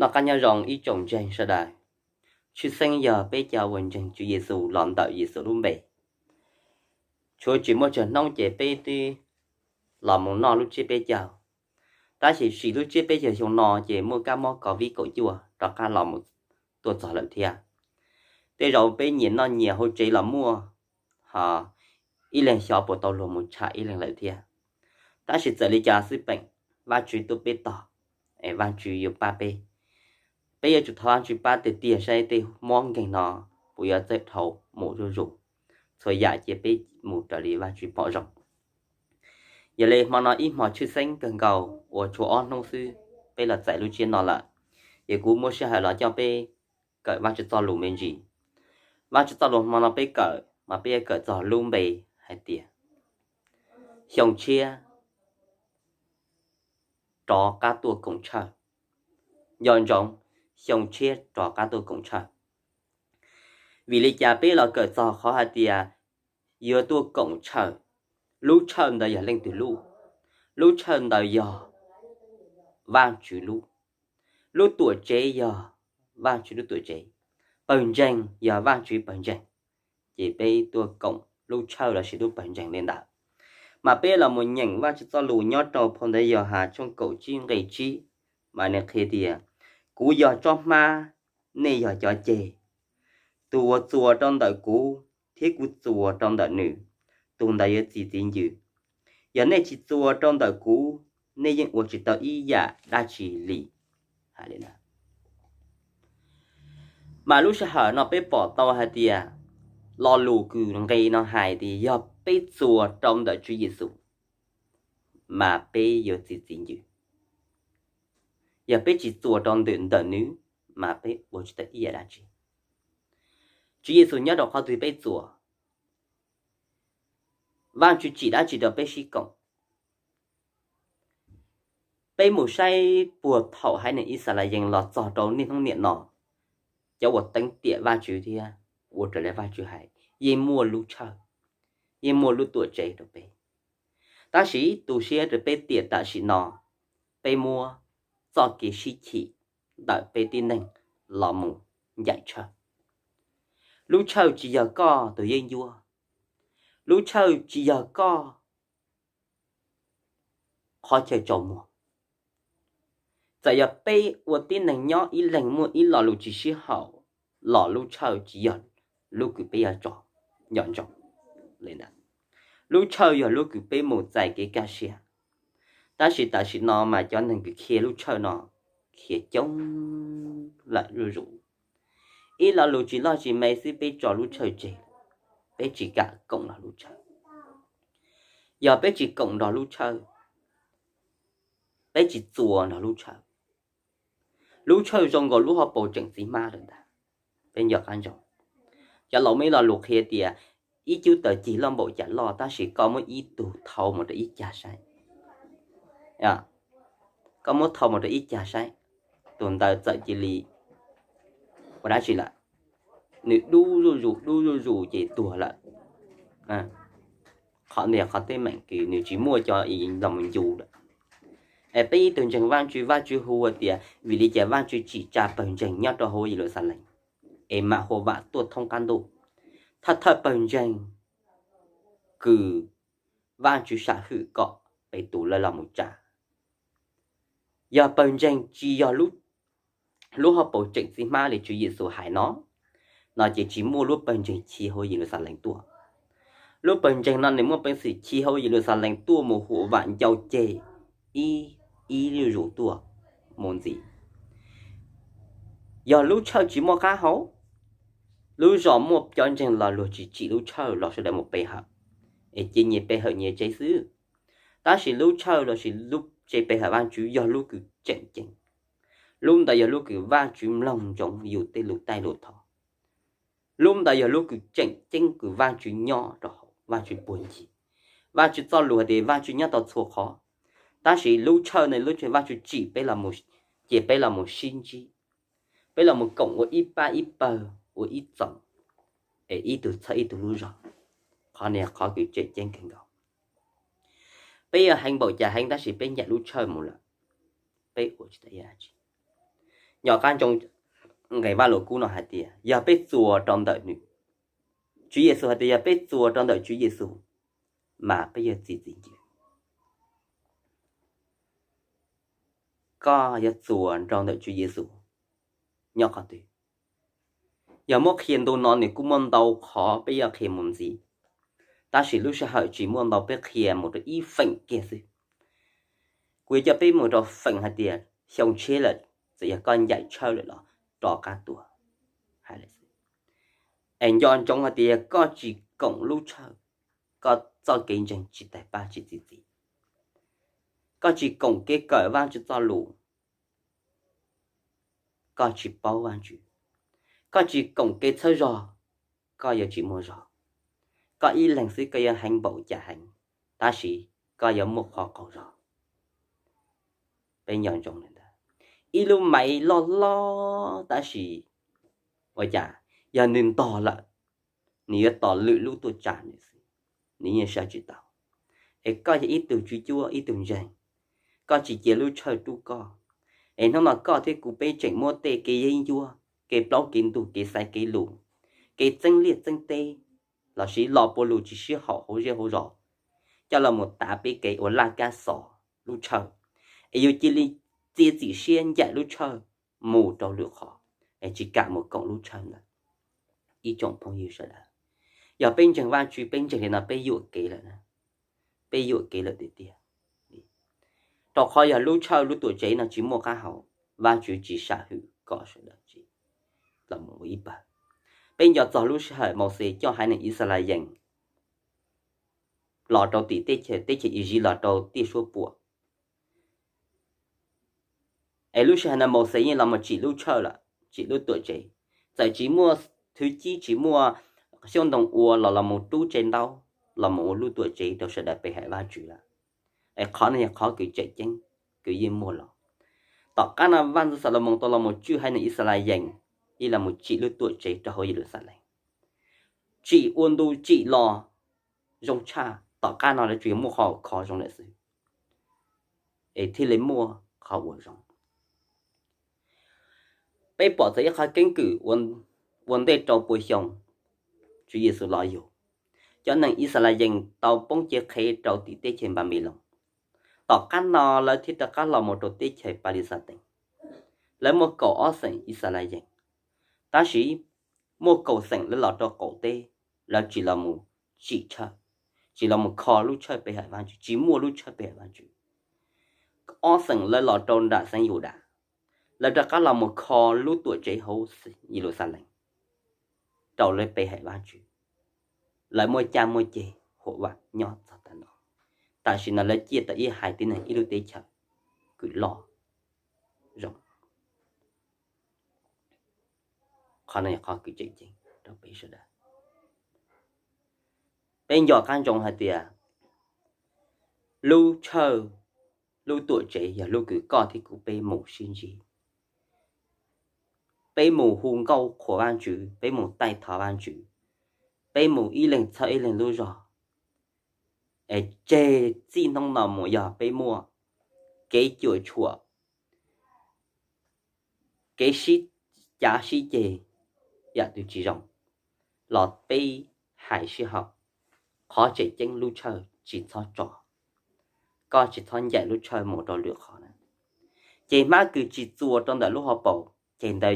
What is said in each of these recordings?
Noj qab nyob zoo ib tsoom ntseeg sawv daws. Tshwj xeeb yog peb cov uas ntseeg Tswv Yexus los ntawm Yexus lub npe. Tshuav tsis muaj tsawg hnub ces peb twb los mus noj lub tsiab peb caug. Tab sis sim lub tsiab peb caug xyoo no ces muaj kab mob covid kaum cuaj rov qab los mus tuaj txog lawm thiab. Tej zaum peb nyias noj nyias hauv tsev los muaj, ho ib leeg xyov puas tau luag mus tsham ib leeg lawm thiab. Tab sis txawm li cas xwb peem, Vajtswv tuaj peb tog, es Vajtswv yuav pab peb. Peb yuav tsum thov Vajtswv pab tiag tiag saib tej mob nkeeg no puas yuav txawj dhau mus zuj zus, txhua yam cia peb mus raws li Vajtswv pom zoo. Yog li hmo no ib hmo tshwj xeeb kawg nkaus uas tshuav ob hnub xwb peb los txais lub tsiab no lawm, ces kuv muab sij hawm los coj peb kawm Vajtswv txoj lus me ntsis. Vajtswv txoj lus hmo no peb kawm mas peb yuav kawm txog lub npe hais tias xyoo tshiab rov qab tuaj koom tsawj. Nco ntsoov, xyoo tshiab rov qab tuaj koom tsawj. Vim li cas peb los kawm txog qhov hais tias yuav tuaj koom tsawj? Lub tsawj ntawd yog leej twg lub? Lub tsawj ntawd yog Vajtswv lub. Lub tuam tsev yog Vajtswv lub tuam tsev. Pawg ntseeg yog Vajtswv pawg ntseeg. Ces peb tuaj koom lub tsawj lossis lub pawg ntseeg li ntawd. Mas peb los mus nyeem Vajtswv txoj lus nyob rau phau ntawv Yauhas tshooj kaum tsib nqe tsib, mas nws qhia tias, kuv yog tsob hmab, nej yog cov ceg. Tus uas txuas rau ntawm kuv thiab kuv txuas rau ntawm nws, tus ntawd yuav txi txiv ncw. Yog nej tsis txuas rau ntawm kuv, nej yeej ua tsis tau ib yam dab tsi li. Hais li ntawd. Mas lub sij hawm no peb pom tau hais tias lo lus kws nqe no hais tias yog peb txuas rau ntawm Tswv Yexus, mas peb yuav txi txiv ncw. Yog peb tsis txuas rau ntawm, ntawm nws, mas peb ua tsis tau ib yam dab tsi. Tswv Yexus nyob rau qhov twg peb txuas? Vajtswv tsim dab tsi rau peb sib koom? Peb mus saib puag thaum haiv neeg Yixalayees los txog rau niaj hnub niam no, cov uas teev tiam Vajtswv thiab ua raws li Vajtswv hais yeej muaj lub tsawj, yeej muaj lub tuam tsev rau peb. Tab sis tu siab rau peb tiam tam sim no, peb muab txoj kev sib chim ntawm peb tib neeg los mus ncaim tsawj. Lub tsawj tsis yog koj tus yeeb ncuab. Lub tsawj tsis yog koj qhov chaw tsaus muag. Txawm yog peb ua tib neeg nyob ib leeg muaj ib lo lus tsis sib haum los lub tsawj tsis yog lub kws peb yuav tso nco ntsoov li ntawd. Lub tsawj yog lub kws peb mus txais kev kaj siab. Tab sis tam sim no mas cov neeg kws khiav lub tsawj no khiav coob lawm zuj zus. Ib lo lus tsis loj tsis me xwb peb tso lub tsawj tseg, peb tsis kam koom nrog lub tsawj. Yog peb tsis koom nrog lub tsawj, peb tsis txuas nrog lub tsawj, lub tsawj zoo nkaus lub hauv paus tseem txiv hmab lawm ntag. Peb nco qab ntsoov, cov laus muaj ib lo lus qhia tias ib cub taws cig loj npaum cas loj tab sis koj muab ib tug thau mus rau ib cag saib, koj muab thau mus rau ib cag saib, tus ntawd txawm cia li ua dab tsi lawm, nws dub zuj zus dub zuj zus ces tuag lawm. Qhov ntawd qhov teeb meem kws nws tsis muaj cov los mus ncu lawm. Es peb ib tug ntseeg Vajtswv, Vajtswv hu tias vim li cas Vajtswv tsim tsa pawg ntseeg nyob rau hauv Yeluxalees es mam hu vam tuaj thoob qab ntuj. Thawj thawj pawg ntseeg kws Vajtswv sam hwm kom Petus lawv los mus tsa. Yog pawg ntseeg tsis yog lub hauv paus tseem txiv hmab li Tswv Yexus hais no, no ces tsis muaj lub pawg ntseeg chiv hauv Yeluxalees tuaj. Lub pawg ntseeg no nws muaj peev xwm chiv hauv Yeluxalees tuaj mus huam vam ncau ceg ib, ib zuj zus tuaj mus ntxiv. Yog lub tshawj tsis muaj qab hau, lub zos muaj cov ntseeg los luag tsis tsim lub tshawj los sawv daws mus pe hawm, es cia nyias pe hawm nyias tsev xwb. Tab sis lub tshawj lossis lub tsev pe hawm Vajtswv yog lub kws tseem ceeb. Lub ntawd yog lub kws Vajtswv mloog ntsoov yus tej lus taij lus thov. Lub ntawd yog lub kws tseem ceeb kws Vajtswv nyob rau hauv, Vajtswv puag ncig. Vajtswv txoj lus hais tias Vajtswv nyob tau txhua qhov. Tab sis lub tshawj ne lub tshawj Vajtswv tsim peb los, ces peb los mus sib ntsib, peb los mus koom ua ib pab ib pawg ua ib txoos, es ib tug txhawb ib tug lub zog. Qhov no qhov kws tseem ceeb kawg nkaus. Peb yuav heev npaum cas heev tab sis peb ncaim lub tshawj mus lawm, peb ua tsis tau ib yam dab tsi. Nco qab ntsoov nqe Vajluskub no hais tias yog peb txuas rau ntawm nws, Tswv Yexus hais tias yog peb txuas rau ntawm Tswv Yexus mas peb yog txiv txim ncw. Koj yuav txuas rau ntawm Tswv Yexus nyob qhov twg? Yog muab qhia ntu no nws kuj muaj ntau qhov peb yuav qhia mus ntxiv, tab sis lub sij hawm tsis muaj ntau, peb qhia mus rau ib feem kiag xwb. Kuv yuav coj peb mus rau feem hais tias xyoo tshiab lawm, txawm yog koj ncaim tshawj lawm los rov qab tuaj hais lawm xwb. Es nco ntsoov hais tias yog koj tsis koom lub tshawj, koj txoj kev ntseeg tsis tawg pab tsis txi txiv. Koj tsis koom kev kawm Vajtswv txoj lus, koj tsis paub Vajtswv. Koj tsis koom kev txhawb zog, koj yuav tsis muaj zog. Koj ib leeg xwb koj yuav heev npaum cas heev, tab sis koj yuav muaj qhov qaug zog. Peb nco ntsoov li ntawd. Ib lub maiv loj loj tab sis ua cas yog nws ntog lawm, nws yuav tos lwm lub tuaj tsa nws xwb, nws yeej sawv tsis tau. Es koj yog ib tug tswv cuab ib tug ntseeg, koj tsis cia lub tshawj rub koj, es hnub no koj thiab kuv peb tseem muab tej kev yeeb ncuab, kev plaub kev ntug, kev xaiv kev lus, kev txeeb liaj txeeb teb, los sis lo pua lus tsis sib haum hauv zej hauv zos coj los mus tav peb kev ua laj kab xov lub tshawj, es yus cia li txiav txim siab ncaim lub tshawj mus rau lwm qhov, es tsis kam mus koom lub tshawj ntawd. Ib tsoom phooj ywg sawv daws, yog peb ntseeg Vajtswv, peb ntseeg li no peb yuam kev lawm, peb yuam kev lawm tiag tiag. Rau qhov yog lub tshawj lub tuam tsev no tsis muaj qab hau, Vajtswv tsis sam hwm kom sawv daws tsev los mus ua ib pawg. Peb nco txog lub sij hawm Mauxes coj haiv neeg Yixalayees los rau tim teb chaws, teb chaws Iziv los rau tiaj suab puam. Es lub sij hawm ntawd Mauxes yeej los mus tsim lub tshawj lawm, tsim lub tuam tsev. Txawm tsis muaj thwv cib, tsis muaj xyoob ntoo ua los los mus rub tsev ntaub los mus ua lub tuam tsev rau sawv daws pe hawm Vajtswv lawm. Es qhov no yog qhov kws tseem ceeb kws yeej muaj los. Tom qab no Vaj ntxwv Xalumoos tau los mus tswj haiv neeg Yixalayees ib los mus tsim lub tuam tsev rau hauv Yeluxalees, tsim ua ntu tsim los zoo tshaj. Tom qab no lawv tsuas yog muaj qhov khov zoo lawm xwb, es thiaj li muaj qhov uas zoo. Peb pom txog ib qhov keeb kwm ua ntej rau pua xyoo Tswv Yexus los yug, cov neeg Yixalayees tau poob cev qhev rau tim teb chaws Npanpiloos. Tom qab no lawv thiaj rov qab los mus rau teb chaws Palixatees. Lawv muaj kaum ob xeem Yixalayees, tab sis muaj kaum xeem lawv los rau qaum teb, lawv tsis los mus tsim tshawj, tsis los mus kho lub tshawj pe hawm Vajtswv, tsis muaj lub tshawj pe hawm Vajtswv. Ob xeem lawv los rau nram xeev Yudas, lawv rov qab los mus kho lub tuam tsev hauv Yeluxalees rau lawv pe hawm Vajtswv. Lawv muaj caj muaj ceg huam vam nyob txog tav no. Tam sim no lawv ciaj tau ib haiv tib neeg ib lub teb chaws kws loj zoo. Qhov no yog qhov kws tseem ceeb rau peb sawv daws. Peb nco qab ntsoov hais tias lub tshawj, lub tuam tsev yog lub kws koj thiab kuv peb mus sib ntsib. Peb mus hu nkauj qhuas Vajtswv, peb mus taij thov Vajtswv, peb mus ib leeg txhawb ib leeg lub zog. Es tseg txij hnub no mus yog peb muaj kev cuam tshuam, kev sib cav sib ceg, yam twg tsis zoo los peb hais sib haum. Qhov tseem ceeb lub tshawj tsis txhob tso, koj tsis txhob ncaim lub tshawj mus rau lwm qhov na. Ces hmab kws tsis txuas rau ntawm lub hauv paus ces ntawd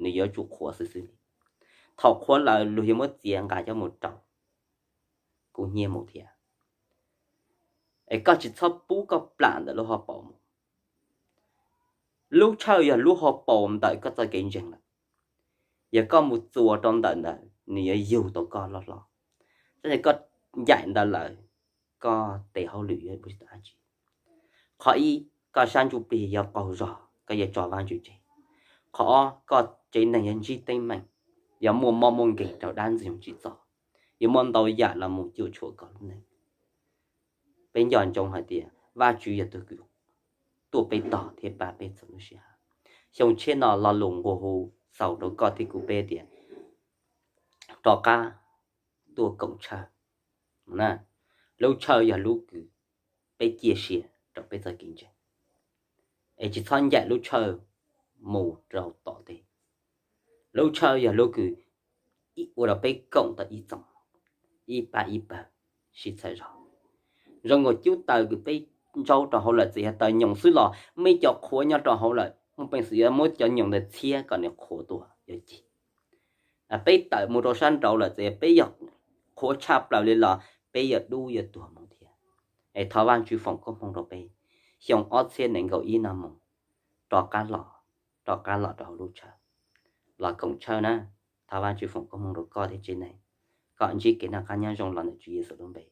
nws yuav tsum qhuav xwb xwb li. Thaum qhuav lawm luag yuav muab txiav nqa coj mus rau kuv nyiaj mus thiab. Es koj tsis txhob pub koj plam ntawm lub hauv paus mus. Lub tshawj yog lub hauv paus ntawm koj txoj kev ntseeg lawm. Yog koj mus txuas rau ntawm ntawd nws yuav yug tau koj loj hlob. Tab sis koj ncaim ntawd lawm, koj tes hauj lwm yuav ua tsis tau dab tsi. Qhov ib, koj sab ntsuj plig yuav qaug zog, koj yuav tso Vajtswv tseg. Qhov ob, koj tsev neeg yuav ntsib teeb meem, yuav muaj mob muaj nkeeg rau dab ntxwg nyoog tsim txom, yuav muaj ntau yam los mus cuam tshuam koj lub neej. Peb nco ntsoov hais tias Vajtswv yog tus kws tuaj peb tog thiab pab peb txhua lub sij hawm. Xyoo tshiab no lo lus nqua hu xaus rau koj thiab kuv peb tias rov qab tuaj koom tshawj. Lub tshawj yog lub kws peb cia siab rau peb txoj kev ntseeg, es tsis txhob ncaim lub tshawj mus rau tom ntej. Lub tshawj yog lub kws ua rau peb koom tau ib txoos, ib pab ib pawg sib txhawb zog. Zoo nkaus cub taws kws peb ntsaub rau hauv lawm txawm yog taws nyoos xwb los muaj ib co qhuav nyob rau hauv lawm, muaj peev xwm yuav muab cov nyoos ntawd txhiab kom nws qhuav tuaj yuav ci. Peb tawm mus rau sab nraud lawm txawm yog peb yog qhuav tshaj plaws li los peb yuav dub yuav tuag mus thiab. Es thov Vaajtswv foom koob hmoov rau peb, xyoo ob txhiab nees nkaum ib no mus rov qab los, rov qab los rau hauv lub tshawj, los koom tshawj na. Thov Vaajtswv foom koob hmoov rau koj thiab tsev neeg, kom ntsib kev noj qab nyob zoo los ntawm Tswv Yexus lub npe.